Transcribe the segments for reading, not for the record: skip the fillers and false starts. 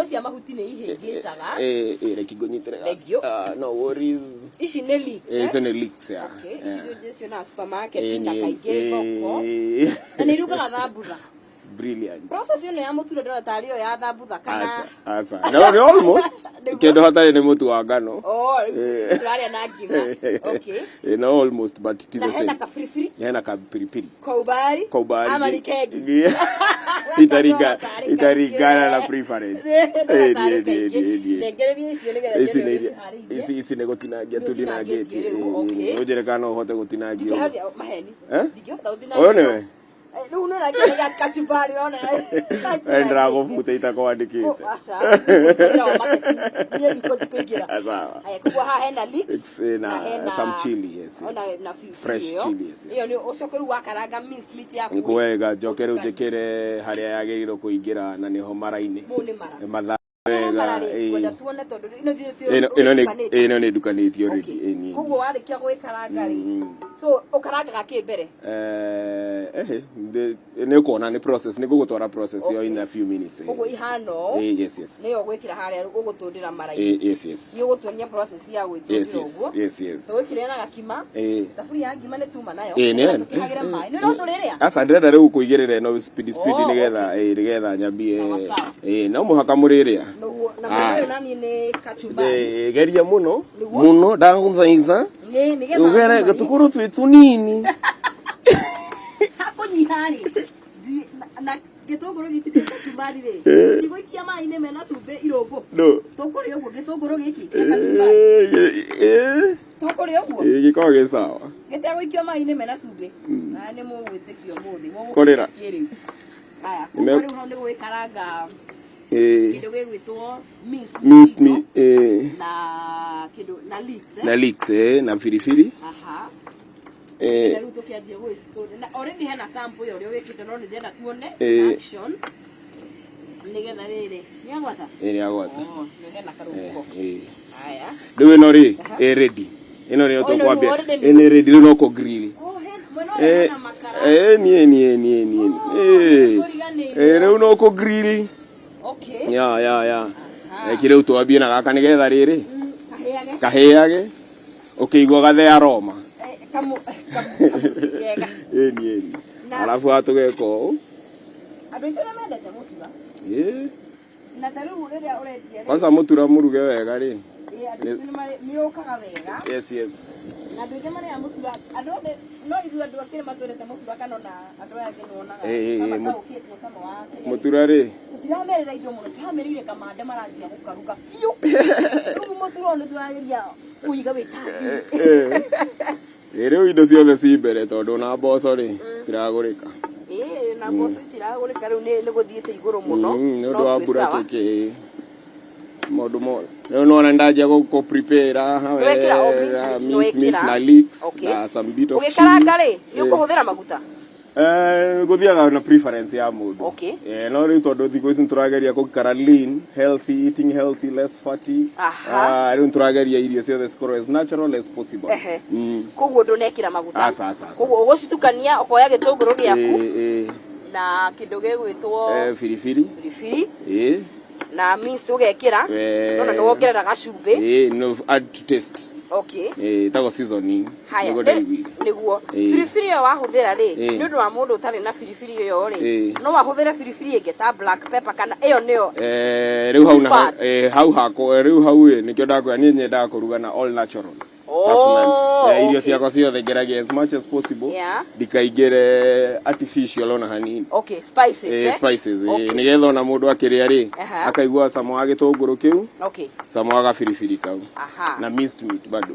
Cia mahuti nĩ ihĩngĩcaga. Eh, reke ngũnyitĩre. Thank you. Ah, no worries. Ici nĩ leeks, eh? Icio nĩ leeks, yeah. Okay, ici nĩ cionaga supermarket Eh, na kaingĩ thoko. Na nĩ irugaga thambutha. Brilliant. Process ĩno ya mũtura ndĩrona tarĩ yo ya thambutha kana? Aca, aca. No, nĩ almost. Nĩguo. Kĩndũ hatarĩ nĩ mũtu wa ngano. Oh, tũrarĩa na ngima. Okay. No almost, but ti Na the hena same. kabiribiri. Hena kapiripiri. Kwa umbali. Kwa umbali. Ama ni kegi. Itaringana na preference. Eh, Tarĩ eh, kaingĩ. eh, eh. Nengereria icio nĩgetha Ici nyone nĩ ũrĩa iria ciharĩirie. ici ici nĩ gũtinangia Nĩ tũtinangĩtie. ũtinangĩtie rĩu, okay. Ũnjĩre kana no ũhote gũtinangia ũguo. Ndingĩhota maheni. Eh? Ndingĩhota gũtinangia. Ũyũ nĩwe? Rĩu nĩ ũrakĩona kachumbari ũrona. We ndĩragũbuta itakwandĩkĩte. Oh, aca. Wĩra wa marketing. Niĩ riko ndikũingĩra. Sawa. Haya, koguo haha hena leeks, It's, eh, na hena some chili, yes. Ona na biribiri Fresh ĩyo. chili, yes. Ĩyo nĩ ũcoke rĩu wakaranga minced meat yaku. Nĩ wega njoke rĩu Ũtukanie. njĩkĩre harĩa yagĩrĩirwo kũingĩra na nĩho mara-inĩ. Mau nĩ mara. Matha Haha mara wega. rĩ, ngwenda tuone tondũ ĩno Ĩno nĩ ũtukanĩte. ĩno nĩ ndukanĩtio already. Okay. Ĩni. Koguo warĩkia gwĩkaranga rĩ, so ũkarangaga kĩ mbere? Nĩ ũkuona nĩ process, nĩ ngũgũtwara process ĩyo in a few minutes. Ũguo ihana ũũ, Yes. nĩyo ũgwĩkĩra harĩa ũgũtũndĩra mara-inĩ. Yes. Nĩ ũgũtuonia process ya gwĩtũndĩra ũguo. Yes. Tũgwĩkĩrĩra na gakima. Thaburia ya ngima nĩ tuma nayo. Nĩ Tũkĩhagĩre maĩ. Nĩ no tũrĩrĩa? Aca, ndĩrenda rĩu kũigĩrĩra ĩno speed speed Oh, nĩgetha nĩgetha nyambie. Sawa, sawa. No mũhaka mũrĩrĩa. Nĩguo, na mwena ũyũ naniĩ nĩ kachumbari. Geria mũno Nĩguo. mũno, ndagũthaitha. Nĩ nĩgetha Ũgere ngima ĩ- tũkorwo twĩ tũnini. Hakũnyiha rĩ, na gĩtũngũrũ gĩkĩ kĩ kachumbari rĩ, ndigũikia maĩ-inĩ mena cumbĩ irũngũ. No. Tũkũrĩa ũguo gĩtũngũrũ gĩkĩ kĩa kachumbari? Tũkũrĩa ũguo? Gĩkoragwo gĩ sawa. Gĩtegũikio maĩ-inĩ mena cumbĩ. Na nĩ mũgwĩtĩkio ũmũthĩ. Kũrĩra. Mũgũkĩrĩa kĩrĩu. Haya, koguo rĩu hau nĩ gwĩkaranga kĩndũ gĩgwĩtwo minced Minced meat meat, na kĩndũ na leeks, eh? Na leeks, na biribiri. Aha. Na rĩu tũkĩanjia gwĩcitũnda na already hena sample ya ũrĩa wĩkĩte, no nĩ ndĩrenda tuone action nĩgetha rĩrĩ nĩ agwata. Nĩ agwata. Oh, nĩ hena karũhuho. Haya. Rĩu ĩno rĩ ĩ ready, ĩno nĩyo Oh, ĩno rĩu tũkwambia. already Ĩ nĩ ready, rĩu no kũ grill. Oh, mwena ũrĩa hena makara. Niĩ niĩ niĩ niĩ nĩkũriganĩirwo. Rĩu no kũ grill. Ya, reke rĩu twambie na gaka nĩgetha rĩrĩ Kahĩage. Kahĩage ũkĩigua gathe aroma. Kamu kega. Ĩni. Arabu haha tũgeka ũũ. Andũ aitũ nĩ mendete mũtura. Na ta rĩu rĩrĩa ũrendia rĩ, Kwanza mũtura mũruge wega rĩ. Andũ aitũ nĩ ũkaga wega. Yes. Na andũ aingĩ marĩaga mũtura, andũ othe, no ithuĩ andũ a kĩrĩma twendete mũtura kana ona andũ aya angĩ nĩwonaga mataũkĩtwo cama wa kĩrĩa? Mũtura rĩ. Tũtiramerĩra indo mũno, tũramerĩire kamande maranjia gũkaruga biũ. Rĩu mũtura ũyũ nĩ tũrageria kũiga wĩ ta Ĩ, rĩu indo ciothe ci mbere tondũ ona mboco rĩ citiragũrĩka. Ĩĩ, na mboco itiragũrĩka, rĩu nĩ gũthiĩte igũrũ mũno. Nĩ No ũndũ wa twĩ mbura. sawa. Kĩkĩ maũndũ mothe rĩu nĩwona ndanjia gũ prepare haha. Nĩwekĩra o minced Wega, meat, minced meat nĩwekĩra. na leeks na some bit of chili. Ũgĩkaranga rĩ, nĩ ũkũhũthĩra maguta? Gũthiaga na preference ya mũndũ. No rĩu tondũ thikũ ici nĩtũrageria gũikara lean, healthy, eating healthy, less fatty. Ah, rĩu nĩtũrageria irio ciothe cikorwo as natural as possible. Koguo ndũnekĩra maguta? Aca, aca, aca. Koguo ũgũcitukania, ũkoya gĩtũngũrũ gĩaku Eh, eh. na kĩndũ gĩgwĩtwo Biribiri. Biribiri na mince ũgekĩra. Nona nĩ wongerera gacumbĩ. No, add to taste. Ĩtagwo seasoning. Haya. Nĩguo ndaiguire. Nĩguo biribiri ĩyo wahũthĩra rĩ, nĩ ũndũ wa mũndũ ũtarĩ na biribiri ĩyo rĩ, no wahũthĩre biribiri ĩngĩ ta black pepper kana ĩyo nĩyo Rĩu hau na preferred? Hau hakwa, rĩu hau ĩ nĩkĩo ndakwĩra niĩ nyendaga kũruga na all natural. Personally. Irio ciakwa ciothe ngeragia as much as possible ndikaingĩre artificial ona hanini. Okay, spices. Spices, nĩgetha ona mũndũ akĩrĩa rĩ akaigua cama wa gĩtũngũrũ kĩu, cama wa gabiribiri kau na minced meat bado.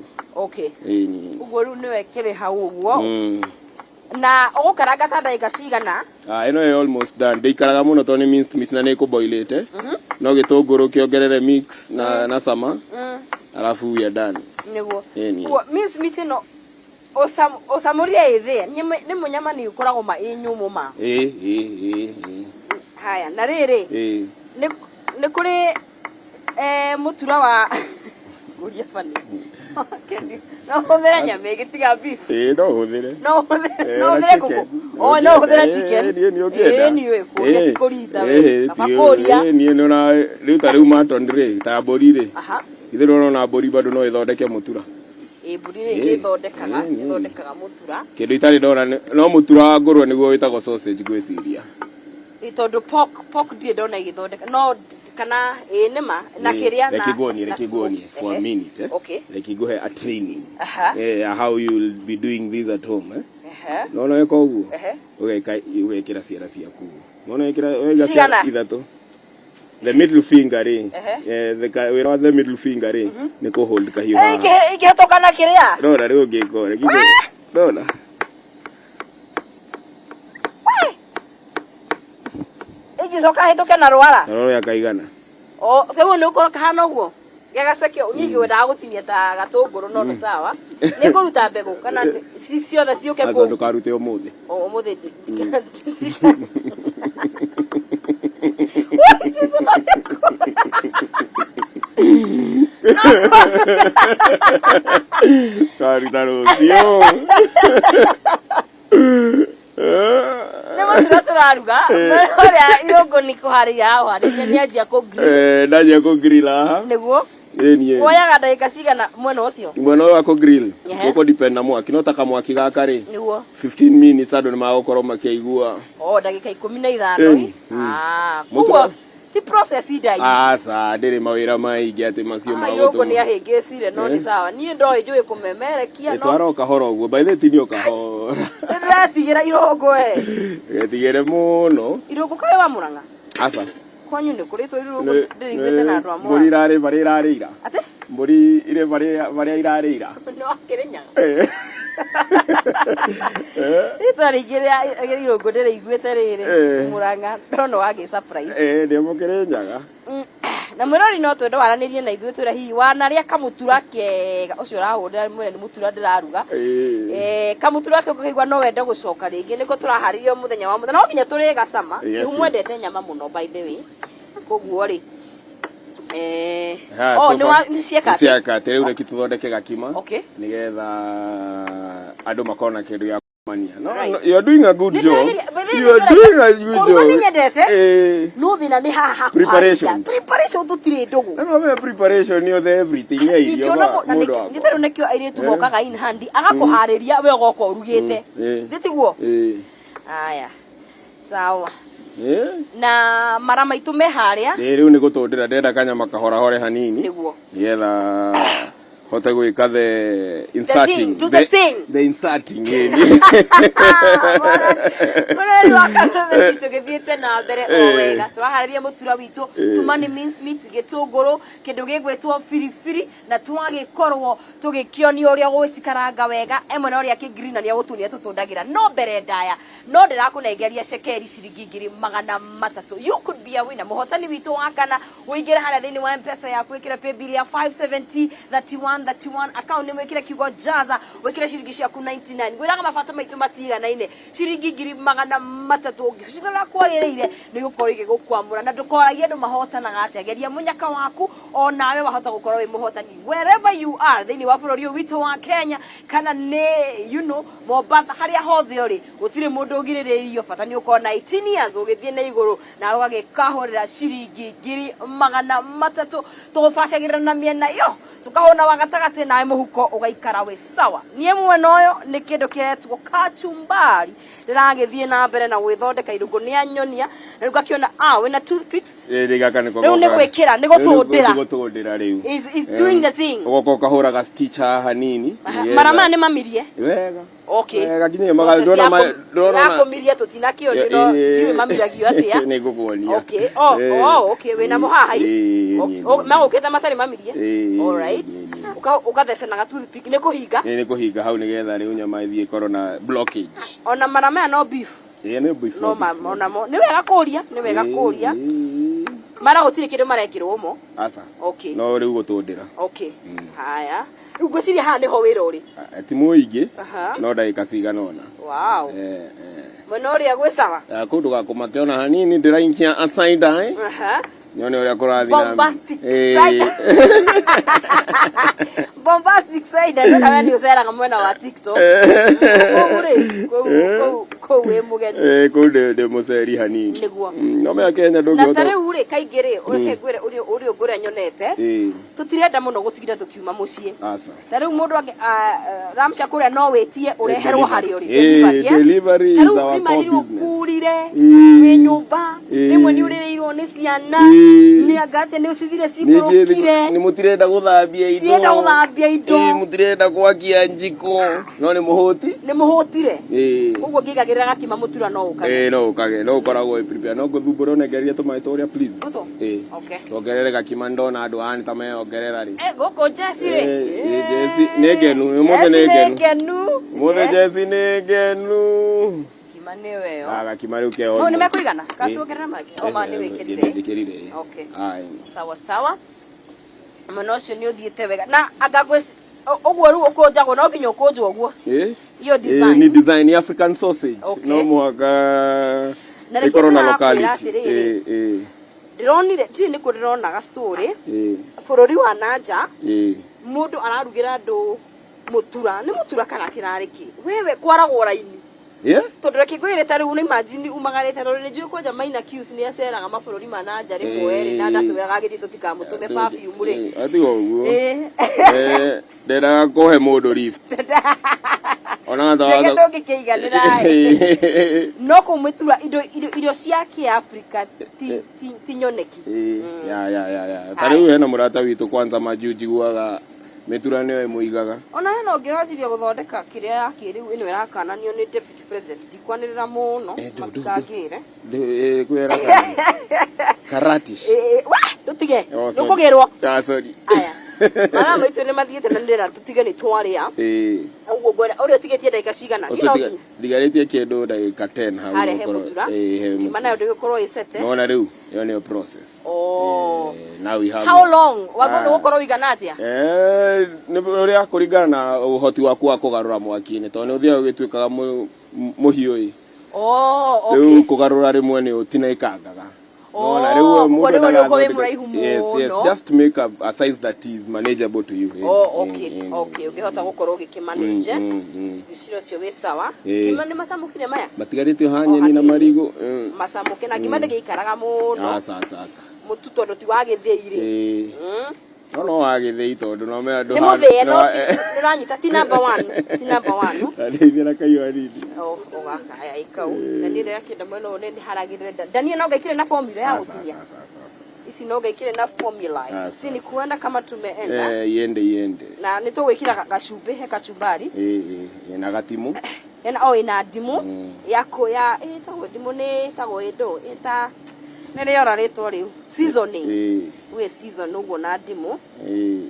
Ĩni. Ũguo rĩu nĩwe kĩrĩ hau ũguo na ũgũkaranga ta ndagĩka cigana? Ah, ĩno ĩ almost done, ndĩikaraga mũno tondũ nĩ minced meat na nĩ ĩkũboilĩte, no gĩtũngũrũ kĩongerere mix na cama, alafu we are done. Ĩni. Ũguo minced meat ĩno ũcamũrie ĩthĩe nĩ mũnyama nĩ ũkoragwo ma ĩ nyũmũ ma. Ĩ ĩ ĩ ĩ Haya, na rĩrĩ, nĩ kũrĩ mũtura wa ngũria bani. No ũhũthĩre nyama ĩngĩ tiga beef? Ĩĩ, no ũhũthĩre. No ũhũthĩre Eh, no ona ũhũthĩre chicken. ngũkũ? Oh, no ũhũthĩre Eh, chicken. niĩ nĩ ũngĩenda. Ĩĩ, niĩ kũria ti Eh, kũrita eh, we. Kaba ti- kũria. eh, niĩ nĩona rĩu ta rĩu mutton rĩ, ta mbũri rĩ, ithuĩ nĩũrona mbũri bado no ĩthondeke mũtura. Ĩ, mbũri rĩ Ĩĩ, ĩthondekaga ĩĩ, nĩ. Ĩthondekaga mũtura. Kĩndũ itarĩ ndona no mũtura wa ngũrwe nĩguo wĩtagwo sausage ngwĩciria. Ĩ, tondũ pork ndirĩ ndona ĩgĩthondeka no kana ĩ nĩma na Ĩĩ, kĩrĩa na reke nguonie, na reke nguonie for a minute, eh. Reke nguhe a training how you will be doing this at home, eh. Nona weka ũguo, ũgeka ũgekĩra ciara ciaku ũguo. Nona wekĩra waiga Cigana? ciara ithatũ, the middle finger rĩ, wĩra wa the middle finger rĩ nĩ kũ hold kahiũ haha. Ingĩhetũka na kĩrĩa. Rora rĩu ũngĩka reke rora. Ingĩcoka hĩtũke na rwara. Rora ũrĩa kaigana. O kĩu nĩ ũkorwo kahana ũguo gĩgacekio niĩ ngĩwendaga gũtinia ta gatũngũrũ, no nĩ sawa, nĩ ngũruta mbegũ kana ciothe ciũke Aca. Kũu. Ndũkarute ũmũthĩ. O, ũmũthĩ Woi, Jesu, no nĩkũ- Karuta rũciũ. Nĩ mũtura tũraruga ũrĩa irũngũ nĩ kũharĩria haharĩria nĩ anjia kũ grill. Eh, ndanjia kũ grill haha. Nĩguo. Ĩ niĩ. Woyaga ndagĩka cigana mwena ũcio? Mwena ũyũ wa kũ grill gũkũ depend na mwaki, no ta kamwaki gaka rĩ, 15 minutes andũ nĩ magũkorwo makĩigua. O ndagĩka 15? Ĩni. Ah, Mũtura- koguo ti process ndai. Aca, ndĩrĩ mawĩra maingĩ atĩ macio Ah, irũngũ nĩ magũtũma. ahĩngĩcire, no nĩ sawa, niĩ ndoĩ njũĩ kũmemerekia no. Twara o kahora ũguo, by the way, tinio kahora. Nĩndĩretigĩra irũngũ we. Getigĩre mũno. Irũngũ kaĩ wa Mũrang'a? Aca. Kwanyu nĩ kũrĩtwo irũngũ? Ndĩrĩiguĩte na andũ a Mbũri Mũrang'a. irarĩ barĩa irarĩira. Atĩ? Mbũri irĩ barĩa irarĩira. Nĩ wakĩrĩnyaga? Eh. Rĩtwa rĩingĩ rĩa irũngũ ndĩrĩiguĩte rĩrĩ Mũrang'a, ndona wagĩ surprise. Eh, ndĩ mũkĩrĩnyaga. Na mwĩrori no twende waranĩrie na ithuĩ, twĩre hihi wanarĩa kamũtura kega ũcio ũrahũrĩra, mwĩre nĩ mũtura ndĩraruga. Kamũtura kau ũkaigua no wende gũcoka rĩngĩ, nĩko tũraharĩria mũthenya wa mũthenya, no nginya tũrĩe gacama. Kĩu mwendete nyama mũno, by the way, koguo rĩ Ha, oh, so nĩ nĩ cieka atĩa? Cieka atĩ rĩu reki tũthondeke gakima nĩgetha andũ makorwo na kĩndũ gĩa kũmania. No, no, you are doing a good Nĩ job. ndĩrageria- but You are doing a good Kũruga job. nĩ nyendete. No thĩna nĩ haha Preparations. Preparation tũtirĩ ndũgũ. Na no me preparation yothe, everything ya irio Ingĩona na mũndũ nĩ wakwa. tarĩu nĩkĩo airĩtu mokaga in handy, agakũharĩria we ũgoka ũrugĩte. Nĩ tiguo? Aya, sawa. Na mara maitũ me harĩa. Ĩ, rĩu nĩ gũtũndĩra, ndĩrenda kanyama kahorahore hanini nĩgetha hote gwĩka the inserting. Do the thing. The inserting, ĩni. Mũrori wa kameme, tũgĩthiĩte na mbere o wega, tũraharĩria mũtura witũ. Tuma nĩ mince meat, gĩtũngũrũ, kĩndũ gĩgwĩtwo biribiri, na twagĩkorwo tũgĩkĩonio ũrĩa gũcikaranga wega emwe na ũrĩa kĩngiri na nĩ egũtuonia tũtũndagĩra. No mbere ndaya no ndĩrakũnengeria cekeri ciringi 300,000. You could be a winner, mũhotani witũ wa kana. Ũingĩre harĩa thĩinĩ wa Mpesa yaku, wĩkĩre paybill ya 570 31 31, account nĩ wĩkĩre kiugo jaza, wĩkĩre ciringi ciaku 99. Ngwĩraga mabata maitũ matiganaine, ciringi 300,000 ũngĩcithora kwagĩrĩire nĩ gũkorwo igĩgũkwamũra, na ndũkoragie andũ mahotanaga atĩa. Geria mũnyaka waku, o nawe wahota gũkorwo wĩ mũhotani wherever you are thĩinĩ wa bũrũri ũyũ witũ wa Kenya, kana nĩ Mombasa, harĩa hothe ũrĩ, gũtirĩ mũndũ ũgirĩrĩirio. Bata nĩ ũkorwo na 18 years ũgĩthiĩ na igũrũ, na ũgagĩkahũrĩra ciringi 300,000. Tũgũbacagĩrĩra na mĩena yo, tũkahũna wa gatagatĩ, nawe mũhuko ũgaikara wĩ sawa. Niĩ mwena ũyũ nĩ kĩndũ kĩretwo kachumbari ndĩragĩthiĩ na mbere na gwĩthondeka. Irũngũ nĩ anyonia na rĩu ngakĩona, ah, wĩna toothpicks. Ĩ, gaka nĩko Rĩu nĩ gwĩkĩra, nĩ gũtũndĩra. Rĩu nĩ gũtũndĩra rĩu. Is doing the thing. Ũgoka ũkahũra ga stitch haha hanini Mara maya nĩ mamirie? Wega. Okay. Wega, nginya maga Process ndona ndona ya kũmiria tũtinakĩo, no ndiũĩ mamiragio atĩa. Nĩ ngũkuonia. Okay. Oh, okay, wĩna mo haha i? Okay. Oh, magũkĩte matarĩ mamirie? Ĩĩ, Alright. ĩĩ. Ũgatheca na ga toothpick nĩ kũhinga. Ĩ, nĩ kũhinga hau nĩgetha rĩu nyama ĩthiĩ ĩkorwo na blockage. Ona mara maya no beef? Ĩ, nĩ beef. No ma onamo nĩ wega kũria, nĩ wega kũria. Mara gũtirĩ kĩndũ marekĩrwo mo? Aca. Okay. No rĩu gũtũndĩra. Okay. Haya. Rĩu ngwĩciria haha nĩho wĩra ũrĩ. Ah, ti mũingĩ, no ndagĩka cigana ũna. Wow. Mwena ũrĩa gwĩ sawa. Ah, kũndũ gakũmake ona hanini, ndĩraikia a side eye nyone ũrĩa kũrathiĩ na Bombastic side. Bombastic side ndona we nĩ ũceraga mwena wa TikTok. Kũu rĩ, kũu kũu kũu wĩ mũgeni. Eh, kũu ndĩ mũceri hanini. Nĩguo. No mea Kenya Na ta ndũngĩhota. rĩu rĩ, kaingĩ rĩ, ũreke ngwĩre ũrĩa ũrĩa ũngĩ ũrĩa nyonete, tũtirenda mũno gũtinda tũkiuma mũciĩ. Aca. Ta rĩu mũndũ angĩ ramsha kũrĩa no wĩtie ũreherwo harĩa ũrĩ. Eh, delivery Ta is rĩu our rĩma core rĩrĩ business. ũkurire Ĩĩ. wĩ nyũmba, Ĩĩ. rĩmwe nĩ ũrĩrĩirwo nĩ ciana, Ĩĩ. nĩ anga atĩ nĩ ũcithire Ningĩ cikũrũkire. nĩ mũtirenda gũthambia indo. Tirenda gũthambia indo. Ĩĩ, mũtirenda gwakia njiko. No nĩ mũhũti. Nĩ mũhũtire. Ĩĩ. Ũguo ngĩigagĩrĩra gakima mũtura no ũkage. Ĩĩ, no ũkage, no ũkoragwo wĩ prepare. No ngũthumbũra ũnengererie tũmaĩ tũrĩa please. Tũtũ? Ĩĩ. Okay. Tuongerere gakima ndona andũ aya nĩ ta meyongerera rĩ. Eh, gũkũ njeci rĩ. Ĩĩ, njeci nĩ ngenu, ũmũthĩ Njeci nĩ nĩ ngenu. ngenu. Ũmũthĩ njeci nĩ ngenu. Kima nĩ weyo. Ah, gakima rĩu ke Mau nĩ almost. mekũigana? Kana Ĩĩ. tuongerere mangĩ? O ma nĩ wĩkĩrire. Njĩkĩrire. Okay. Aye. Sawa sawa. Mwena ũcio nĩ ũthiĩte wega. Na anga gwĩci ũguo rĩu ũkũnjagwo no nginya ũkũnjwo ũguo. Ĩĩ. Iyo Ĩĩ, design. nĩ design ni African sausage. Okay. No mũhaka Na reke ĩkorwo na ndĩrakwĩra locality. atĩrĩrĩ. Ĩĩ, ĩĩ, Ndĩronire ndiũĩ nĩ kũ ndĩronaga story ĩĩ, bũrũri wa nanja ĩĩ. mũndũ ararugĩra andũ mũtura nĩ mũtura kana kĩrarĩ kĩ wewe kwaragwo raini Yeah? tondũ reke ngwĩre ta rĩu nĩ imagine umagarĩte tondũ nĩ njũĩ kwanja Maina Qs nĩ aceraga mabũrũri ma na nja rĩmwe rĩ na ndatwĩraga gĩthiĩ tũtikamũtũme perfume rĩ. Ĩĩ, atiga ũguo. Ĩĩ. Eh, ndendaga kũhe mũndũ lift. Ona Ndege thawatha. ndũngĩkĩiganĩra ĩ. No kũu mĩtura indo irio cia kĩafrika ti nyoneki. Ĩĩ, ya ya ya ya. Ta rĩu hena mũrata witũ kwanza majuu njiguaga mĩtura nĩyo ĩmũigaga. Ona hena ũngĩranjirie gũthondeka kĩrĩa ya kĩrĩu ĩno ĩrakananio nĩ deputy president ndikwanĩrĩra mũno Eh, matikangĩre. Kwĩra karatish. Ĩ, wa ndũtige Oh, sorry. ndũkũgĩrwo. Ah, sorry. Aya mathaa maitũ nĩ mathiĩte na ndĩrenda tũtige nĩ twarĩa. Ĩĩ. Ũguo ngwenda ũrĩa ũtigĩtie ndagĩka cigana? Ũcio Niĩ no nginya ndigarĩtie kĩndũ ndagĩka 10 hau. arehe ũkorwo- mũtura. Ĩĩ, he Ngima mũtura. nayo ndĩgĩkorwo ĩcete. Nona rĩu ĩyo nĩyo process. Oh. Eh, now we have How long wagwo nĩ Ah. gũkorwo ũigana atĩa? Eh, nĩ ũrĩa kũringana na ũhoti waku wa kũgarũra mwaki-inĩ tondũ nĩ ũthiaga ũgĩtuĩkaga mũhiũ ĩ. Oh, Rĩu okay. kũgarũra rĩmwe nĩ ũtinaĩkangaga. Oh, Nona rĩu ũguo mũndũ rĩu endaga nĩ ũkorwo wĩ athondeke- mũraihu Yes, yes, mũno. just make a size that is manageable to you. Oh, okay, okay. Ũngĩhota gũkorwo ũgĩkĩmanage gĩciro ũcio wĩ sawa. Ĩĩ. Ngima nĩ macamũkire maya? Matigarĩte ha O nyeni na hanini. marigũ. Macamũke na ngima ndĩgĩikaraga mũno. Aca, aca, aca. Mũtu tondũ ti wa gĩthĩi rĩ. Ĩĩ. No no wa gĩthĩi tondũ no me andũ Nĩ mũthĩe no nĩũranyita ti number one, ti number one. Ndeithia na kaiyũ hanini. Oh, ũgakaya ikau. Na niĩ rĩrĩa kĩenda mwena ũyũ nĩ haragĩrĩre. Dania no ngaikire na formula ya Aca, gũtinia. aca, aca, aca. Ici no ngaikire na formula. Aca, Si ni kuenda kama tumeenda. Eh, iende iende. Na nĩ tũgwĩkĩra gacumbĩ he kachumbari. Ĩĩ, ĩĩ, ĩĩ, na gatimu. Ena o ina ndimũ ya kũ ya ĩtagwo ndimũ nĩ ĩtagwo ĩndũ ĩta nĩ rĩora rĩtwa rĩu seasoning. Ĩĩ, Wĩ season ũguo na ndimũ. ĩĩ.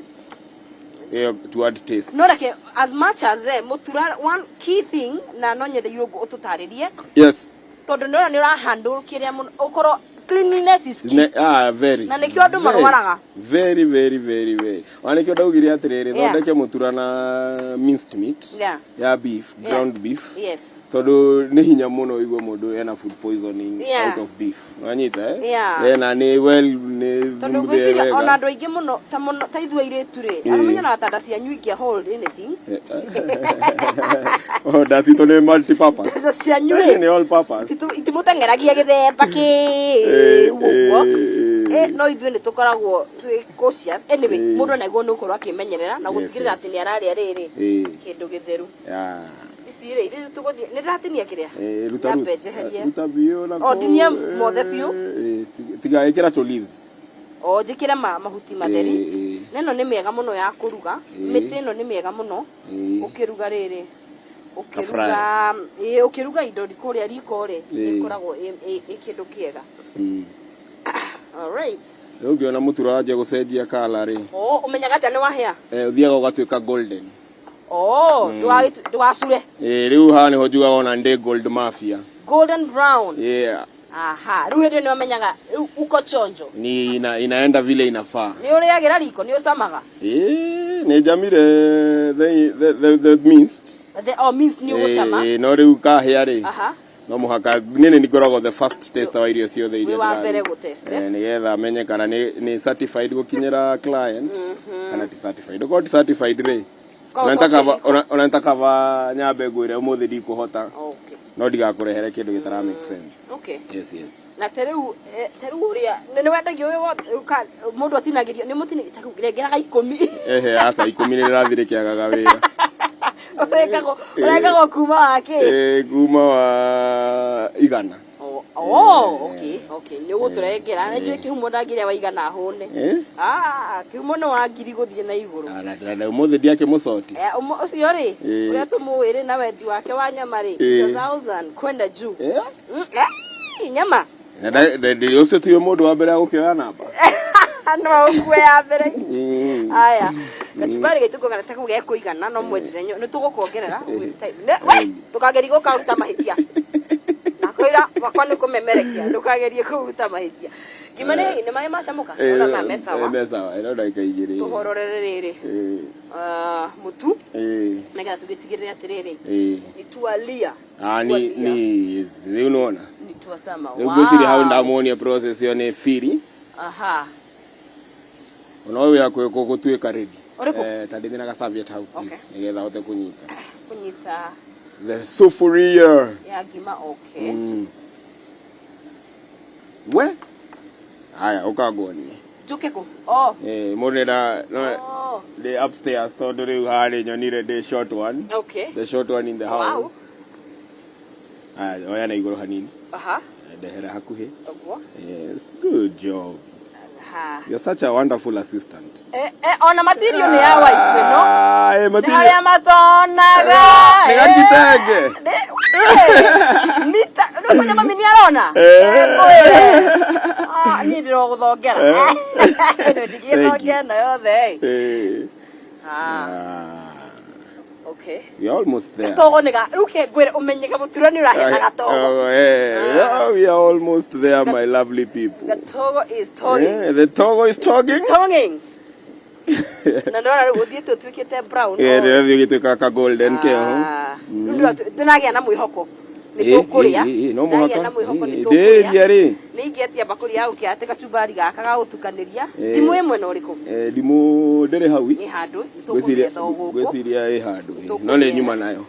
Ĩyo to add taste. No reke as much as mũtura one key thing na no nyende irũngũ ũtũtarĩrie Yes. tondũ nĩ ũrona nĩ ũra handle kĩrĩa mũno ũkorwo cleanliness is key. Ne, ah, very. Na nĩkĩo andũ Very, marwaraga. Very, very, very, very. Ona nĩkĩo ndaugire atĩrĩrĩ, Yeah. thondeke mũtura na minced meat. Yeah. Ya beef, Yeah. ground beef. Yes. Tondũ nĩ hinya mũno ũigue mũndũ ena food poisoning Yeah. out of beef. Wanyita eh? Yeah. Eh, na nĩ well nĩ Tondũ mũthĩe ngwĩciria wega. ona andũ aingĩ mũno ta mũno ta ithuĩ airĩtu rĩ Ĩĩ. arĩa menyonaga ta nda cianyu ingĩ hold anything. Oh, nda citũ nĩ multi purpose. Nda cianyu rĩ Nĩ all purpose. Itimũteng'eragia gĩthemba Ĩĩ, kĩu ũguo. ĩĩ, Eh, no ithuĩ nĩ tũkoragwo twĩ cautious. Anyway, Ĩĩ. mũndũ anaigwo nĩ gũkorwo akĩmenyerera na Yes, gũtigĩrĩra yes. atĩ nĩ ararĩa rĩrĩ Ĩĩ. kĩndũ gĩtheru. Yeah. Ici rĩ ithuĩ tũgũthiĩ nĩ ndĩratinia kĩrĩa Eh, ruta Nyambe roots. njeherie. Ruta biũ na Oh, kũu, tinia eh, mothe biũ? eh, tiga ĩkĩra tũ leaves. O njĩkĩre mahuti matheri. Ĩĩ, ĩĩ. Na ĩno nĩ mĩega mũno ya kũruga. Ĩĩ. Mĩtĩ ĩno nĩ mĩega mũno. Ĩĩ. Ũkĩruga rĩrĩ ũkĩruga ĩĩ ũkĩruga indo kũrĩa riko rĩ Ĩĩ. ĩkoragwo ĩ kĩndũ kĩega. Alright. Rĩu ũngĩona mũtura wanjia gũcenjia kala rĩ, Oh, ũmenyaga atĩa nĩ wahĩa? ũthiaga ũgatuĩka golden. Oh, ndũgacure. Rĩu haha nĩho njugaga ona ndĩ gold mafia. Golden brown. Yeah. Aha, rĩu hĩndĩ ĩyo nĩ ũmenyaga rĩu uko chonjo. Ni inaenda vile inafaa. Nĩ ũrĩagĩra riko, nĩ ũcamaga? Nĩ njamire the minced. The oh, minced nĩ ũgũcama. No rĩu kahĩa rĩ. Aha. No mũhaka niĩ nĩ ngoragwo the first taster wa irio ciothe iria Wĩ wa mbere ndĩraruga. gũ-test, Eh, nĩgetha menye kana nĩ certified gũkinyĩra client kana ti certified. Okorwo ti certified rĩ, Korwo ona nitakaba ũcokerie. ona nitakaba nyambe ngwĩre ũmũthĩ ndikũhota, Okay. no ndigakũrehere kĩndũ gĩtara make sense. Okay. Yes. Na ta rĩu ta rĩu ũrĩa nĩ wendagio wĩ wothe rĩu mũndũ atinagĩrio nĩ mũtinagĩrio ta rĩu rengeraga 10. Ehe, aca 10 nĩ ndĩrathire kĩagaga wĩra. Ũrekagwo kuma wa kĩ? Eh, kuma wa 100. Oh, okay. Nĩ ũgũtũrengera. Na njũĩ kĩhumo ndangĩrĩa wa 100 hũne. Eh? Ah, kĩhumo nĩ wa 1000 gũthiĩ na igũrũ. Ah, na ũmũthĩ ndiakĩmũcoti. Eh, ũcio rĩ, Eh. ũrĩa tũmũĩ rĩ na wendi wake wa nyama rĩ, Eh. it's 1,000 kwenda juu. Eh? Nyama. Na ũcio tiwe mũndũ wa mbere gũkĩoya namba. No ũkue ya mbere. Aya, kachumbari gaitũ ngona ta kau gekũigana no mwendire nĩ tũgũkuongerera with time. We, ndũkagerie gũkaruta mahĩtia. Nakwĩra wakwa nĩ kũmemerekia, ndũkagerie kũruta mahĩtia. Ngima nĩ maĩ macamũka, ona maya me sawa. Me sawa, ĩno ndagĩka 2. Tũhororere rĩrĩ. Mũtu. Nĩgetha tũgĩtigĩrĩre atĩrĩrĩ. Nĩ tualia. Ah, ni rĩu nĩwona. Nĩ tuacama. Rĩu ngwĩciria hau ndamuonia process ĩyo nĩ biri. Aha. Ona ũyũ wĩ hakuhĩ gũtuĩka ready. Ũrĩkũ? Ta ndĩthĩ na ga serviette hau please, Okay. nĩgetha hote kũnyita. Kũnyita. The sufuria. Ya ngima, okay. We? Haya, ũkanguonie. Njũke kũ? Oh. Mũndũ nĩenda, no, Oh. ndĩ upstairs tondũ rĩu harĩ nyonire ndĩ short one. Okay. The short one in the Wow. house. Haya, oya na igũrũ hanini. Aha. Ndehera hakuhĩ. Ũguo. Yes, good job. Aha. You're such a wonderful assistant. Ona material nĩ ya wife ĩno. Ah, Nĩ material. harĩa matonaga. Nĩ gakitenge. Mita, nĩ kũnya mami nĩ arona? Ngwĩre. Ah, niĩ ndĩrogũthongera. Ĩno ndingĩthongera ĩno yothe. Ah. Okay. We are almost there. Gatogo nĩ ga, rĩu ke ngwĩre ũmenye kamũtura nĩ ũraheta gatogo. Oh, yeah, we are almost there, my lovely people. Gatogo is talking. Yeah, the togo is talking. Talking. Na ndona rĩu ũthiĩte ũtuĩkĩte brown. Yeah, ndĩrathiĩ ũgĩtuĩka ka golden kĩo. Ah, rĩu ndĩragĩa na mwĩhoko nĩ tũkũrĩa. No mũhaka. Ndĩragĩa na mwĩhoko nĩ tũkũrĩa. Ndĩria rĩ. Nĩ ingĩetia mbakũri ya gũkĩate kachumbari gaka ga gũtukanĩria. Ndimũ ĩ mwena ũrĩkũ? Ndimũ ndĩrĩ hau. Ĩ handũ, nĩ tũkũmĩetha o gũkũ. Ngwĩciria ĩ handũ. No nĩ nyuma nayo.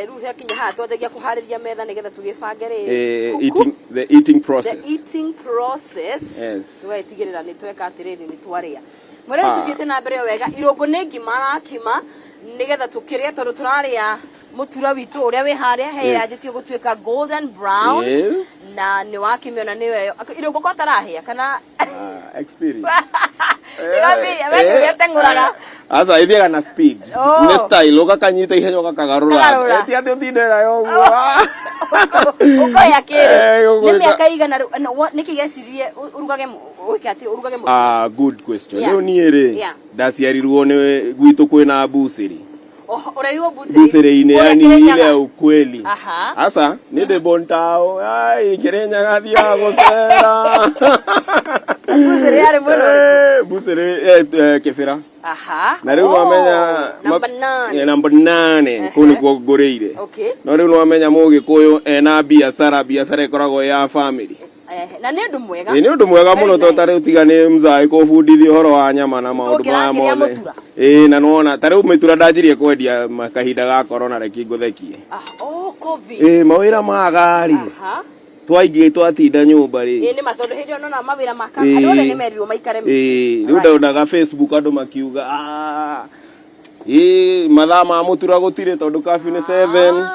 Rĩu hekinya haha twanjagia kũharĩria metha nĩgetha tũgĩbange rĩrĩ. Eating, the eating process. The eating process. Yes. Tũgagĩtigĩrĩra nĩ tweka atĩrĩrĩ nĩ twarĩa. Mwĩrĩ tũthiĩte na mbere o wega, irũngũ nĩ ngima arakima nĩgetha tũkĩrĩe tondũ tũrarĩa mũtura witũ ũrĩa wĩ harĩa he Yes. ĩranjĩtie gũtuĩka golden brown. Yes. Na nĩ wakĩmĩona nĩ weyo. Irũngũ kwa tarahĩa kana Experience. Ndĩrambirie, we nĩwe ũteng'ũraga. Aca ithiaga na speed. Oh. Nĩ style ũgakanyita ihenya ũgakagarũra. Ũkagarũra. Ti atĩ ũtinde nayo ũguo. Ũkoya kĩrĩ. Nĩ Ũgwĩka- mĩaka igana rĩu, nĩkĩ gĩecirie ũrugage ũĩke atĩ ũrugage mũtu? Ah, good question. Yeah. Rĩu niĩ rĩ, Yeah. ndaciarirwo nĩ gwitũ kwĩna mbucĩrĩ. Oho, ũrerirwo mbucĩrĩ. Mbucĩrĩ-inĩ Kũrĩa yani Kĩrĩnyaga. ile ya ukweli. Aha. Asa, nĩ ndĩ bontao. Ai, Kĩrĩnyaga thiaga gũcera. Mbucĩrĩ yarĩ mwena ũrĩkũ? Mbucĩrĩ, Kĩbĩra. Aha. Na rĩu Oh, nwamenya namba 8. Namba 8 kũu nĩkuo ngũrĩire. Okay. No rĩu nwamenya mũgĩkũyũ ena biacara, biacara ĩkoragwo ya family. Na nĩ ũndũ mwega. Ĩ, nĩ ũndũ mwega Very mũno tondũ ta nice. rĩu tiga nĩ mzaĩ kũbundithia ũhoro wa nyama na maũndũ maya Tũngĩrakĩrĩa mothe. mũtura. Ĩ, na nĩwona ta rĩu mĩtura ndanjirie kwendia kahinda ga corona reke ngũthekie. Ah, oh, COVID. Ĩ, mawĩra maga rĩ. Aha. Twaingĩ twatinda nyũmba rĩ. Ĩ, nĩ ma tondũ hĩndĩ ĩyo nona mawĩra ma andũ othe nĩ merirwo maikare mĩciĩ. Rĩu ndonaga Facebook andũ makiuga, ĩ, mathaa ma mũtura gũtirĩ tondũ curfew nĩ 7.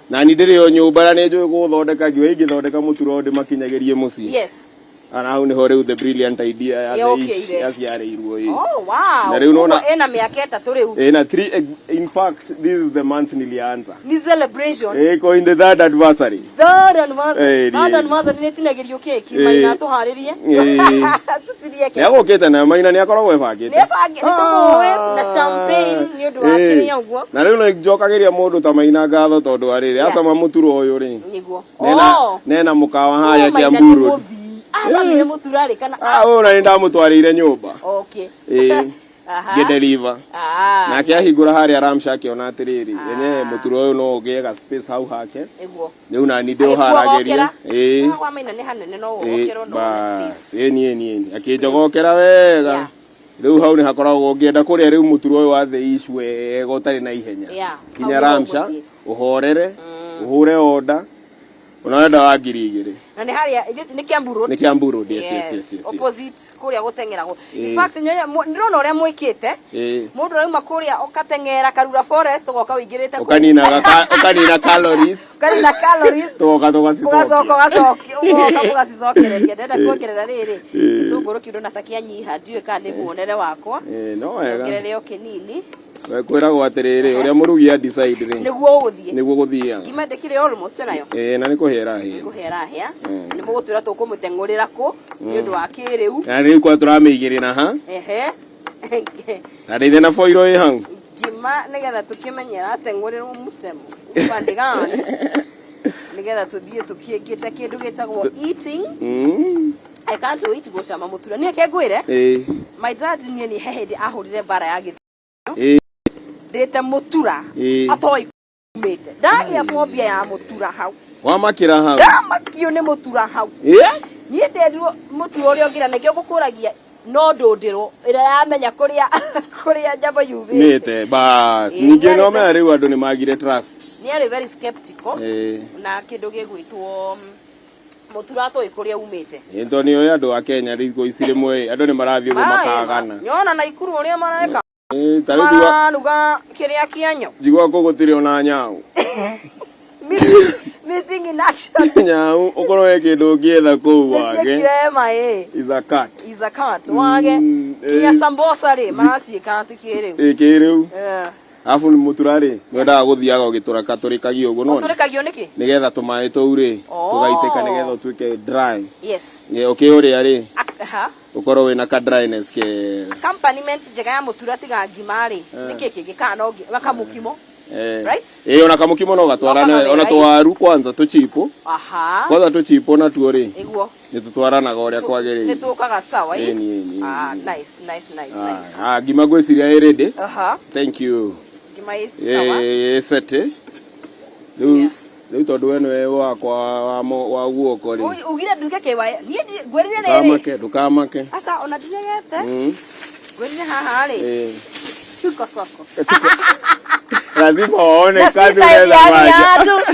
Na ni ndĩrĩ o nyũmba na nĩ njũĩ gũthondeka ngiuga ingĩthondeka mũtura ũyũ ndĩmakinyagĩrie mũciĩ. Yes. Na hau nĩho rĩu the brilliant idea ya the Yokĩire. ish yaciarĩirwo ĩ. Oh, wow. Na rĩu nona Koguo ĩna mĩaka 3 rĩu. Ĩna 3, in fact this is the month nilianza. Ni celebration. Ĩko in the third anniversary. Third anniversary. Eh, Third ni- anniversary nĩ tinagĩrio keki maina tũharĩrie. Tũtirie keki. Nĩagũkĩte nayo maina nĩakoragwo ebangĩte. Nĩebangĩte, nĩtũmũĩ na champagne nĩ ũndũ wa kĩrĩa ũguo. Na rĩu nĩnjokagĩria mũndũ ta maina ngatho tondũ wa rĩrĩ, acama mũtura ũyũ rĩ. Nĩguo. Nena Oh. nena mũkawa harĩa Maina Kiambu nĩ Road. mũthii. Acamire mũtura rĩ kana Ah, ũyũ na nĩndamũtwarĩire nyũmba. Okay. Aha. Ngĩdeliver. Ah, Nake ahingũra harĩa Ramsha akĩona atĩrĩrĩ, yenyewe mũturo ũyũ no ũgĩe ga space hau hake. Nĩguo. Rĩu nani ndĩũharagĩria. Ĩĩ. Kwa maina nĩ hanene no ũgokerwo no wone space. Ĩni ĩni ĩni. Akĩnjogokera wega. Yeah. Rĩu hau nĩ hakoragwo ũngĩenda kũrĩa rĩu mũturo ũyũ wa the issue wega ũtarĩ na ihenya. Yeah, Kinya hau nĩho Ramsha, ũgũthiĩ. ũhorere, ũhũre order. Ũnaenda wa 2000. Na nĩ harĩa nĩ Kiambu Road. Nĩ Kiambu Road, yes, yes, yes, yes, yes. Opposite kũrĩa gũteng'eragwo. In Ĩĩ. fact ndĩrona ũrĩa mwĩkĩte. Ĩĩ. Mũndũ arauma kũrĩa ũkateng'era Karura Forest ũgoka ũingĩrĩte kũu. Ũkanina calories. Ũkanina calories. Tũgoka Ũgacoka tũgacicokia. ũgacokia ũgoka mũgacicokereria. Ndĩrenda kuongerera rĩrĩ. Ĩĩ. Gĩtũngũrũ kĩu ndona ta kĩanyiha ndiũĩ kana nĩ muonere wakwa. Ĩĩ, no wega. Ongerere o kĩnini. We kwĩragwo atĩrĩrĩ, ũrĩa mũrugi a decide rĩ, Nĩguo ũgũthiĩ. nĩguo gũthiaga. Ngima ndĩkĩrĩ almost nayo. Ĩĩ, na nĩ kũhĩa ĩrahĩa. Kũhĩa ĩrahĩa. Nĩ mũgũtwĩra tũkũmũteng'ũrĩra kũ nĩ ũndũ wa kĩrĩu. Na rĩu kwa tũramĩigĩrĩra ha? Ehe. Na ndĩithe na foiro ĩ hau. Ngima nĩgetha tũkĩmenye ĩrateng'ũrĩrwo mũtemo. Upande gani? Nĩgetha tũthiĩ tũkĩngĩte kĩndũ gĩtagwo eating. I can't wait gũcama mũtura. Niĩ ke ngwĩre. Ĩĩ. My dad niĩ nĩ he hĩndĩ ahũrire mbara ya gĩthĩ. Ĩĩ. Ndĩte mũtura. Ĩĩ. Atoĩ kumĩte. Ndagĩa phobia ya mũtura hau. Wamakĩra hau. Ndamakio nĩ mũtura hau. Ĩĩ. Niĩ nderirwo mũtura ũrĩa ũngĩra nĩkĩo ngũkũragia no ndũndĩrwo ĩrĩa yamenya kũrĩa kũrĩa nyamũ yumĩte. Mĩte, bas. Ĩĩ, Ningĩ no nĩarĩ menya rĩu andũ nĩ magire trust. Nĩ arĩ very skeptical Ĩĩ. na kĩndũ gĩgwĩtwo mũtura atoĩ kũrĩa umĩte. Ĩĩ, tondũ nĩ ũĩ andũ a Kenya thikũ ici rĩmwe andũ nĩ marathiĩ ũguo makagana. Nyona Naikuru ũrĩa mareka. Ĩĩ, ta rĩu Mararuga kĩrĩa kĩanyo. njiguaga kũu gũtirĩ ona nyau. Missing in action. Nyau ũkorwo he kĩndũ ũngĩetha kũu wage. Mĩciĩ ĩ. Is a cat. Is a cat wage. Kinya sambosa rĩ maraciĩka atĩ kĩrĩu. Ĩĩ, kĩrĩu. Eh. Arabu nĩ mũtura rĩ, nĩwendaga gũthiaga ũgĩtũraka tũrĩkagia ũguo nona. Ũtũrĩkagio nĩkĩ? Nĩgetha tũmaĩ tũu rĩ, Oh. tũgaitĩka nĩgetha ũtuĩke dry. Yes. Ĩ, ũkĩũrĩa rĩ, Aha. ũkorwo wĩna ka dryness ke. Accompaniment njega ya mũtura tiga ngima rĩ. Nĩkĩ kĩngĩ kana no kamũkimo. Eh. Right? Ĩ, ona kamũkimo no gatwarane, No ona wega, tũwaru kwanza tũchipo. Aha. Kwanza tũchipo natuo rĩ, Ĩguo. nĩ tũtwaranaga ũrĩa kwagĩrĩire. Nĩ tũkaga sawa ĩ. Ĩni, ĩni, ĩni. Ah, nice, nice, nice, nice. Ah, ngima ngwĩciria ĩ ready. Aha. Thank you. Ngima ĩ sawa. Ĩ sete. Rĩu rĩu tondũ we nĩwe wakwa wa wa guoko rĩ. Ugire nduĩke kĩwaĩ. Niĩ ngwĩrire rĩrĩ. Ndũkamake, ndũkamake. Aca ona ndiregete. Ngwĩrire haha rĩ. Ĩ. Tuko soko. Lazima waone Na si kazi side unaweza ya fanya. viatu.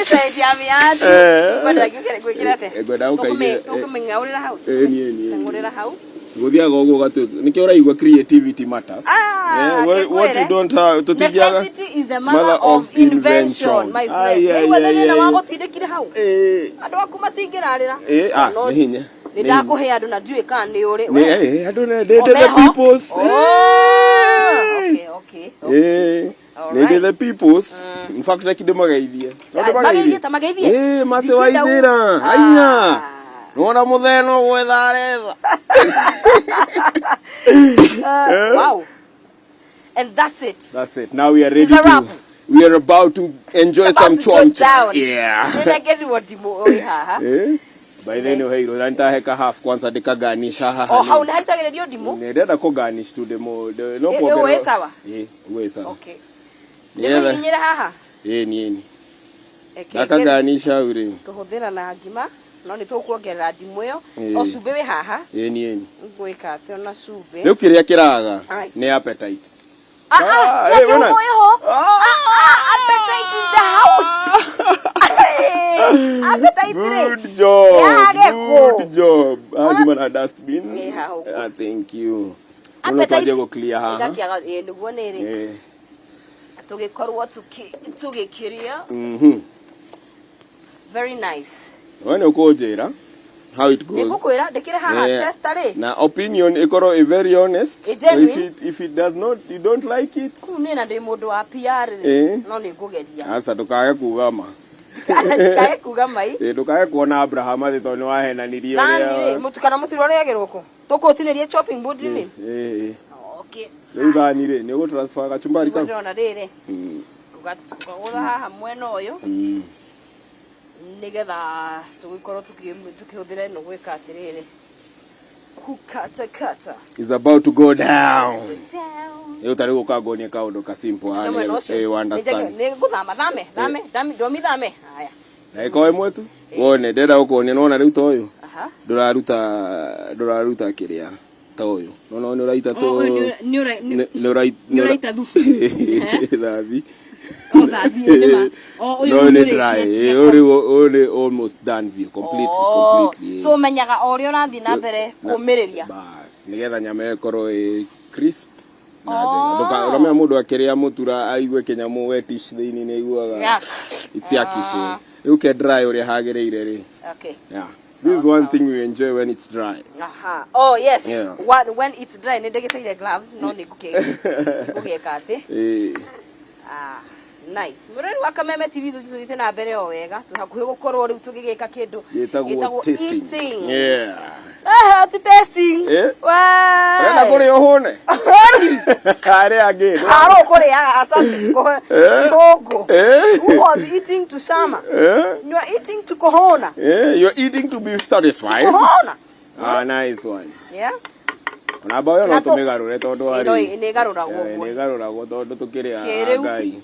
Si side ya viatu. Eh. Kwenda ngwĩkĩre atĩa? Eh, ngwenda ũkaigĩre- Tũkũmĩng'aũrĩra hau. Ĩni, ĩni, ĩni. Teng'ũrĩra hau. Gũthiaga ũguo ũgatuĩka nĩkĩo ũraigua creativity matters. Ah, Eh, what you kĩkwĩre. don't have tũtingĩaga Necessity is the mother of invention, my friend. Ai, ai, Nĩguo ai, thĩna ai. wa gũtindĩkire hau. Ĩĩ. Andũ aku matingĩrarĩra. Ĩĩ, ah, Not- nĩ hinya. Nĩ ndakũhe andũ na ndiũĩ kana nĩ ũrĩ. Nĩ eh, andũ nĩ ndĩ the Omeho. peoples. Oh, Eh. okay, okay. Eh, All nĩ ndĩ the right. peoples. In fact reke ndĩmageithie. No Ah, mageithie ta mageithie? Eh, mace Ndingĩenda waithĩra. Haiya. Nĩwona mũthee no gwetha aretha. Wow. And that's it. That's it. Now we are ready It's a wrap. to we are about to enjoy It's about some to go chomcha. down. Yeah. Nĩnengerirwo ndimũ ĩ haha. Eh? By then ũheirwo na nitaheka half kwanza ndikaganisha haha. O hau nĩ haitagĩrĩrio ndimũ. Nĩ ndĩrenda kũgarnish tu ndĩmũ no Ĩ, kuongerera. ĩ, ĩ sawa? Ĩ, ũguo ĩ sawa. Okay. Nĩgetha Ndĩmĩhihinyĩre haha. ĩ ni ĩ ni. Reke Ndakaganisha hau rĩ. kũhũthĩra na ngima no nĩ tũkuongerera ndimũ ĩyo. Ĩ. O cumbĩ wĩ haha. Ĩ ni ĩ ni. Ngwĩka atĩ ona cumbĩ. Rĩu kĩrĩa kĩraga Alright. nĩ appetite. Ah, Ah, ah, eh, ya wena. kĩhumo ĩho. Ah, ah, appetite in the house. Appetite rĩ. Good job. Yage kũ. Good job. Ah, ngima na dustbin. Ĩ, haha ũguo. Ah, thank you. Mũno Appetite- twanjie gũ clear haha. Ĩgakĩaga ĩ nĩguo nĩ rĩ. Eh. Tũgĩkorwo tũgĩkĩrĩa. Very nice. We nĩ ũkũnjĩra how it goes. Nĩngũkwĩra ndĩkĩre haha Yeah. tester rĩ. Na opinion ĩkorwo ĩ very honest. Ĩ genuine. If it, if it does not, you don't like it. Kũu niĩ na ndĩ mũndũ wa PR rĩ. Ĩ. No nĩ ngũgeria. Aca ndũkage kuga ma. Ndikae kuga mai. Ĩ, ndũkage kuona Abraham atĩ tondũ nĩ wahenanirie Thani rĩ, mũtu kana mũtu ũrĩa kũ? Tũkũtinĩrie chopping board rĩ. Ĩ, ĩ. Okay. Rĩu thani rĩ, nĩ ũgũ transfer gachumbari Nĩguo kau? ndĩrona rĩrĩ. Tũkagũtha haha mwena ũyũ. Nĩgetha tũgĩkorwo tũkĩhũthĩra ĩno gwĩka atĩrĩrĩ. Kukatakata. Is about to go down. Down. Rĩu ta rĩu ũkangonia kaũndũ ka simple Na haha mwena nĩgetha- ũcio. eh, understand. Nĩ ngũthama thame thame thame ndomi thame. Haya. Na ĩkorwo ĩmwe tu wone ndĩrenda gũkuonia nĩwona rĩu ta ũyũ Aha. ndũraruta ndũraruta kĩrĩa ta ũyũ nona nĩ ũraita tũ Nĩ nĩ- nĩ ũrai- nĩ ũraita thubu. Thathi. O thathi, nĩ ma. O, ũyũ No, nĩ nĩ dry. ũrĩkĩtie. Eh, ũyũ rĩu ũyũ nĩ almost done biũ completely Oh, completely so menyaga o ũrĩa ũrathiĩ na mbere kũmĩrĩria. Bas, nĩgetha nyama ĩyo ĩkorwo ĩ crisp na Oh. njega. Ndũka- ũramenya mũndũ akĩrĩa mũtura aigue kĩnyamũ wetish thĩinĩ nĩ aiguaga Yes. it's yakish eh. Rĩu ke dry ũrĩa hagĩrĩire rĩ. Okay. Yeah. This is one thing we enjoy when it's dry. Aha. Oh yes. Yeah. When it's dry nĩ ndĩgĩteire gloves no nĩ ngũgĩka atĩ. Eh, Ah, nice. Mũrori wa Kameme TV tũthiĩte na mbere o wega. Twĩ hakuhĩ gũkorwo rĩu tũgĩgĩka kĩndũ gĩtagwo tasting. eating. Yeah. Ah, ti tasting. Eh? Wee. Ũrenda kũrĩa ũhũne? Arĩa angĩ. Karo kũrĩaga asante. Eh? Kĩhũngũ. Eh? Who was eating to shama? Eh? You are eating to kuhona. Eh, you're eating to be satisfied. Kuhona. Ah, nice one. Yeah. Ona mbaũ ĩyo no Na tũ- tũmĩgarũre tondũ Ĩno warĩ. nĩ ĩgarũragwo ũguo. Nĩ ĩgarũragwo tondũ tũkĩrĩ a Kĩrĩu. Ngai.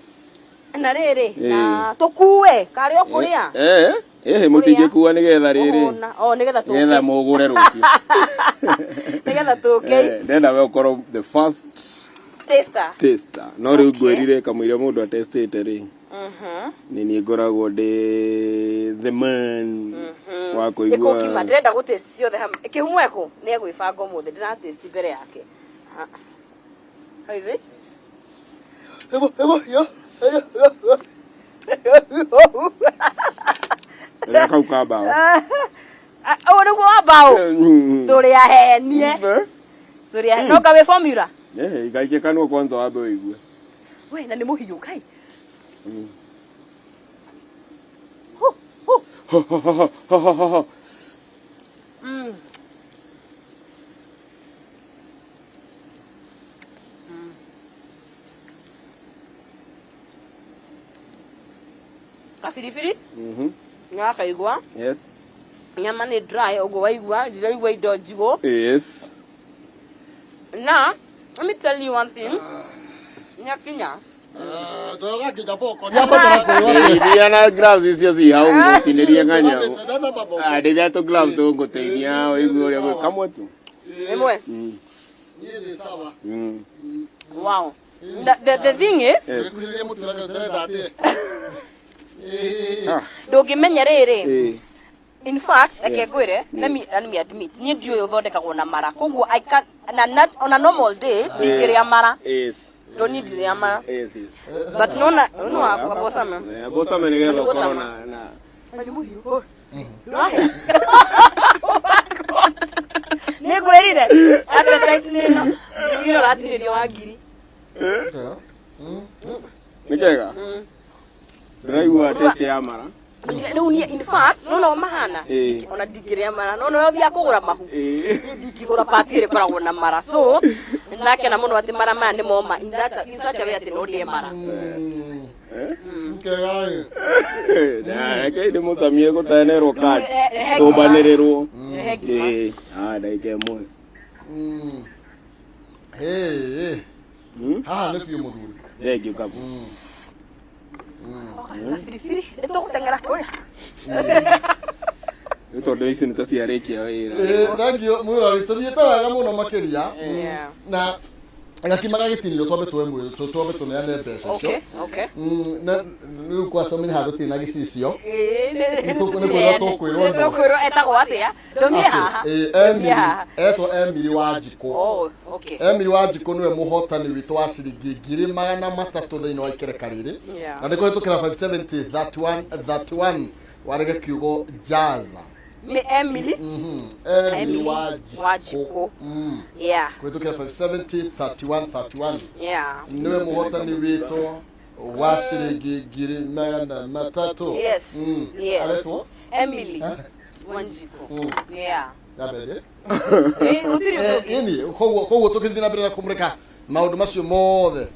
Na rĩrĩ, na tũkue karĩ o kũrĩa. Eh, eh, mũtingĩkua nĩgetha rĩrĩ. Kũhũna. Oh, nĩgetha tũke. Nĩgetha mũgũre rũciũ. Nĩgetha tũke. Eh, ndĩrenda we ũkorwo the first Taster. taster. No rĩu Okay. ngwĩrire kamũira mũndũ atestĩte rĩ. Mhm. Nĩ niĩ ngoragwo ndĩ the man wa Nĩ kũigua. kũngima ndĩrenda gũ taste ciothe hamwe. Kĩhumo ekũ nĩ egwĩbanga ũmũthĩ ndĩra taste mbere yake. Ha. How is it? Rĩa kau ka mbaũ. Ah, ũyũ nĩguo wa mbaũ. Tũrĩ ahenie. Eh? Tũrĩ ahenie. No kawĩ formula. Eh, ikaikie kanua kwanza wambe ũigue. We na nĩ mũhiũ kai. Hu, hu. Mm. Kabiribiri Mhm. nĩwakaigua Yes. nyama nĩ dry ũguo waigua ndiraigua indo njigũ Yes. na let me tell you one thing nĩakinya Ndogakinya boko nĩabatara kwĩrwo atĩ Ndeithia na gloves icio ci hau ngũtinĩrie ng'anya. Ndethamba moko. Ah, ndeithia tũ gloves tũ ngũteithia ũigue ũrĩa gwĩ- kamwe tu. ĩmwe Niĩ ndĩ sawa. Wow the thing is Yes. Ngwĩkuhĩrĩria mũtura ndĩrenda atĩ. Ah. ndũngĩmenya rĩrĩ Eh. in fact reke ngwĩre let me admit niĩ ndiũĩ ũthondekagwo na mara koguo I can na not on a normal day ndingĩrĩa mara Yes. ndoni ndirĩa mara Yes, yes. but nona no wakwa bosame Eh, bosame nĩgetha ũkorwo na na nĩ ngwĩrire appetite nĩ ĩno ngiri ũratirĩrio wa ngiri nĩ kega. Ndĩraigua taste ya mara. Rĩu niĩ in fact nona mahana Eh. ona ndingĩrĩa mara nona ũthiaga kũgũra mahu Eh. niĩ ndingĩgũra pati ĩrĩa ĩkoragwo na mara so ndakena mũno atĩ mara maya nĩ moma in that in such a way atĩ no ndĩe mara Eh? Kega-ĩ. Na reke ndĩmũcamie gũtenerwo kadi. Eh, eh, Tũmbanĩrĩrwo. Rehe ngima. Eh, ah, ndagĩka ĩmwe. Hĩ. Haha nĩ biũ mũthuri. Thank you, Kabu. Na biribiri nĩ tũgũteng'era kũrĩa Nĩ tondũ ici nĩ ta ciarĩkia wĩra. Ĩĩ, thank you mwĩrori tũthiĩte wega mũno makĩria Yeah. na gakima gagĩtinio twambe tuoe mwĩ twambe tũneane mbeca icio Okay, okay. Na rĩu kwacomire handũ tũtirĩ na gĩcicio Ĩĩ, Nĩ kwĩrwo tũkwĩrwo nũ. Tũkwĩrwo etagwo atĩa ndũmie haha Ĩĩ, Ndũmie Emily haha etwo Emily Wanjikũ Oh, okay. Emily Wanjikũ nĩwe mũhotani witũ wa ciringi 300,000 thĩinĩ wa ikereka rĩrĩ Yeah. na nĩ kũhĩtũkĩra 570 31 31 warege kiugo jaza Nĩ Emily Emily Emily Wanjikũ Wanjikũ. Yeah. kũhĩtũkĩra 570 31 31 Yeah. nĩwe mũhotani witũ wa ciringi 300,000. Yes. Yes. Aretwo Emily Wanjikũ. Yeah. yambere Eh, gũtirĩ ũndũ ũngĩ. ini koguo koguo tũkĩthiĩ na mbere na kũmũrĩka maũndũ macio mothe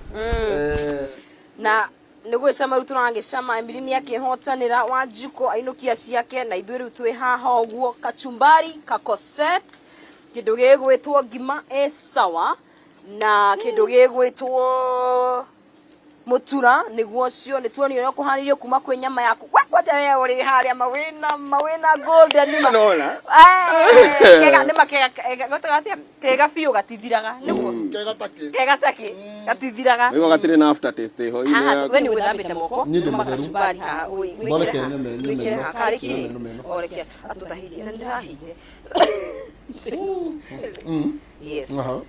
Na nĩ gwĩcama rĩu tũragĩcama Emily nĩ akĩhotanĩra Wanjikũ ainũkia ciake na ithuĩ rĩu twĩ haha ũguo kachumbari kakoset Kĩndũ gĩgwĩtwo ngima ĩ sawa na kĩndũ gĩgwĩtwo mutura niguo ũcio nĩ tuonio ũrĩa ũkũharĩrio kuma kwĩ nyama yaku gwakwata we ũrĩ harĩa mawĩna mawĩna golden ma Nona. Eh, kega nĩ makega gwĩtaga atĩa kega biũ gatithiraga nĩguo Kega takĩ. kega takĩ gatithiraga Nĩguo gatirĩ na aftertaste ĩho. haha we nĩ gwĩthambĩte moko Niĩ ndĩ Nĩma mũtheru. kachumbari haha wĩkĩre Thondeke haha nyama- nyama wĩkĩre ĩno. haha karĩ kiri Nyama ĩno. o reke atũtahĩrie na nĩndĩrahĩire yes Aha.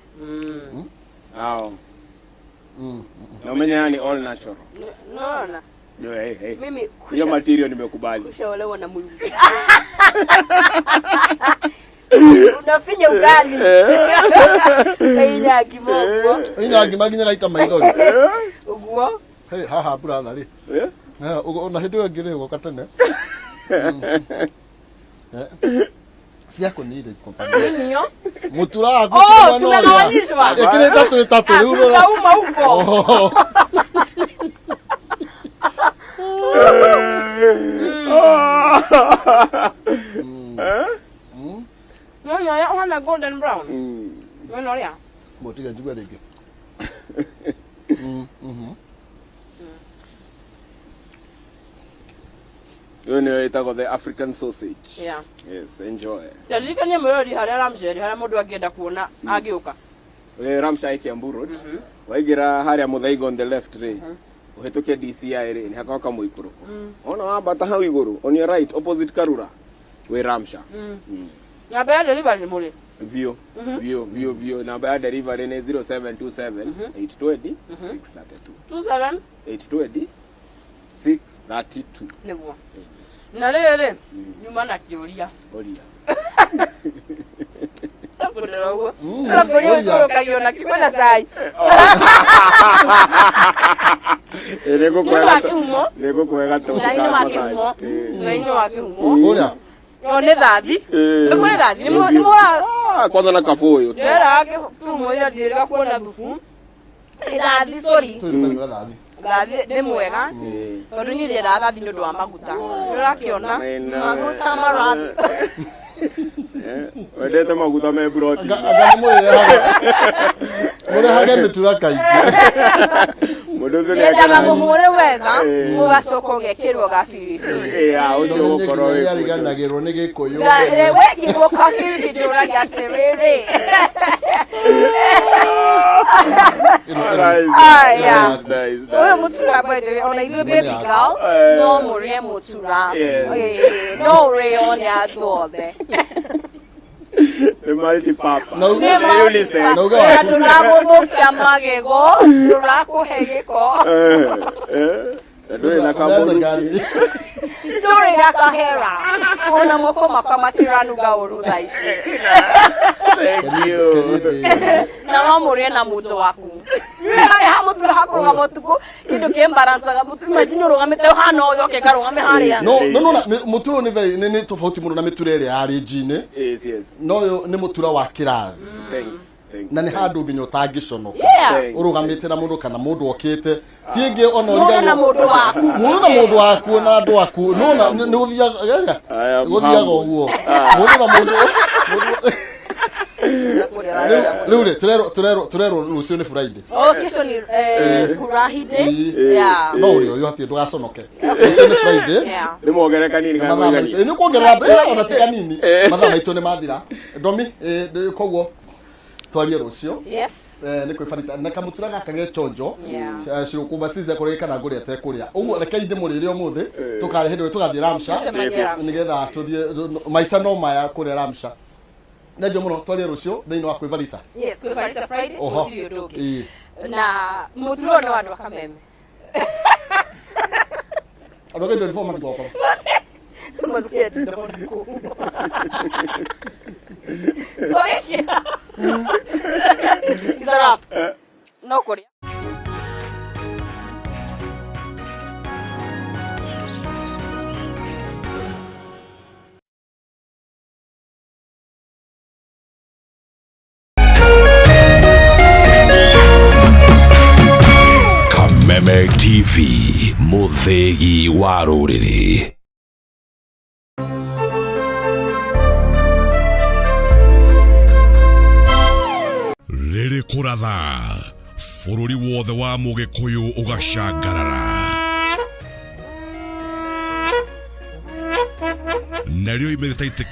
Ao. Na umenye yani all natural. Naona Yo, hey, hey. mimi Hiyo kusha material nimekubali. kushaolewa na mwingi unafinya ugali kainya kimoguo Inya ngima nginya gaita maithori. uguo Hey, haha brother rĩ. Eh? Eh, ona hĩndĩ ĩyo ĩngĩ rĩ ũgoka tene. Eh. Ciaku nĩ irĩkũ? nio Mũtura waku Oh, ti mwena ũrĩa. tunagawanyishwa. Ĩkĩrĩ ĩtatũ ĩtatũ rĩu rora. uma huko Oho. nona uhana golden brown Mm. nona uria Mũtige njigue rĩngĩ. Mhm. Hiyo nĩyo ĩtagwo the African sausage. yeah Yes, enjoy. taririkania mwirori haria ramsheri haria mundu angienda kuona angiuka Eh, Ramsha Kiambu Road. Waingĩra harĩa Muthaiga on the left rĩ. Ũhĩtũke DCI rĩ, nĩ hakoragwo kamũikũrũko. Ona wambata hau igũrũ, on your right opposite Karura. Wĩ Ramsha. namba ya delivery muri View, view, view, view. Namba ya delivery nĩ 0727 820 632. 27 820 632. niguo na rĩrĩ nyuma na kĩũria Oria. kũrora ũguo Mm, kũrĩa ũria. ũikũrũkagio na kwĩna cai Ĩ, nĩngũkũhe Nĩ wa gato- kĩhumo. nĩngũkũhe gatobu Cai nĩ ka wa macai. kĩhumo Ĩ. cai nĩ wa kĩhumo Ũrĩa. o nĩ thathi Ĩ. nĩ kũrĩ thathi nĩ mũra Ah, kwanza na kabũyũ. ndĩreraga kĩhumo ira ndĩrĩga kuona thubu nĩ thathi sorry Tũrĩ na thathi. thathi nĩ mwega Ĩ. tondũ niĩ ndiendaga thathi nĩ ũndũ wa maguta nĩ ũrakĩona Mena- maguta marathi Eh, wendete maguta me broti. Anga anga nĩ mũrĩrehage. Mũrehage mĩtura kaingĩ. Mũndũ ũcio nĩ yendaga akenaga. mũhũre wega Ĩ. ũgacoka ũgekĩrwo gabiribiri Ĩ, ah, ũcio ũgũkorwo wĩ Nĩariganagĩrwo nĩ Gĩkũyũ. wekĩrwo kabiribiri njũragia atĩrĩrĩ Ĩno- ĩno- Nice, Aya. nice, nice, ũyũ nice. mũtura by the way ona ithuĩ baby girls Eh. no mũrĩe mũtura Yes. Ĩĩ, no ũrĩo nĩ andũ othe Nĩ multi-purpose. Na uge- Nĩ unisex. Na uge waku. ndũragũthũkia magego ndũrakũhe gĩko Eh, eh, na ndũrĩ na kamũnukĩ. Ngari. ndũrĩ na kahera ona moko makwa matiranuga ũru thaa ici Thank you. na no mũrĩe na mũtũ waku harĩa ha mũtura hakũrũgama ũtukũ kĩndũ kĩmbarancaga mũtu imagine ũrũgamĩte ũhana ũyũ oke ngarũgame harĩa No, no, no, na- mũtura ũyũ nĩ very nĩ nĩ tofauti mũno na mĩtura ĩrĩa ya rĩnji-inĩ. Yes, yes. No ũyũ nĩ mũtura wa kĩrathi. Thanks, thanks, Na nĩ thanks. handũ nginya ũtangĩconoka. Yeah. Thanks. Ũrũgamĩte na mũndũ kana mũndũ okĩte. Ti ĩngĩ ona Mũndũ na ũrigagwo- mũndũ waku mũndũ na mũndũ waku na andũ aku no na nĩ gũthiaga I am gũthiaga humble. ũguo mũndũ na mũndũ mũndũ- Rĩu- rĩu rĩ tũrerwo tũrerwo tũrerwo rũciũ nĩ Friday Oh, kesho ni furahi day. Ĩĩ. Yeah. no ũrĩ ũyũ hatirĩ ndũgaconoke rũciũ nĩ Friday Yeah. Nĩ muongerere kanini kana mathaa mũiganie? maitũ nĩ kuongerera ona ti kanini mathaa maitũ nĩ mathira ndomi koguo twarie rũciũ Yes. Nĩ kwĩbarita na kamũtura gaka ge chonjo Yeah. cirũkũmba cize kũrĩa kana ngũrĩa atekũrĩa ũguo rekei ndĩmũrĩre ũmũthĩ tũkarĩ hĩndĩ ĩyo tũgathiĩ Ramsha Tũcemanie Ramsha. nĩgetha tũthiĩ maica no maya kũrĩa Ramsha nengio mũno twarie rũciũ thĩinĩ wa kwĩbarita Yes, kwĩbarita Friday. Oho. Gũtirĩ ũndũ ũngĩ. Ĩĩ. Na mũtura ũyũ nĩ wa andũ a Kameme. andũ a 24 matigokorwo Manukia ndĩrona kũu. Twarĩkia. It's a wrap. No kũrĩa. Kameme TV, mũthĩgi wa rũrĩrĩ. Rĩkũratha bũrũri wothe wa Mũgĩkũyũ ũgacangarara. Narĩo imĩrĩta itĩkĩ.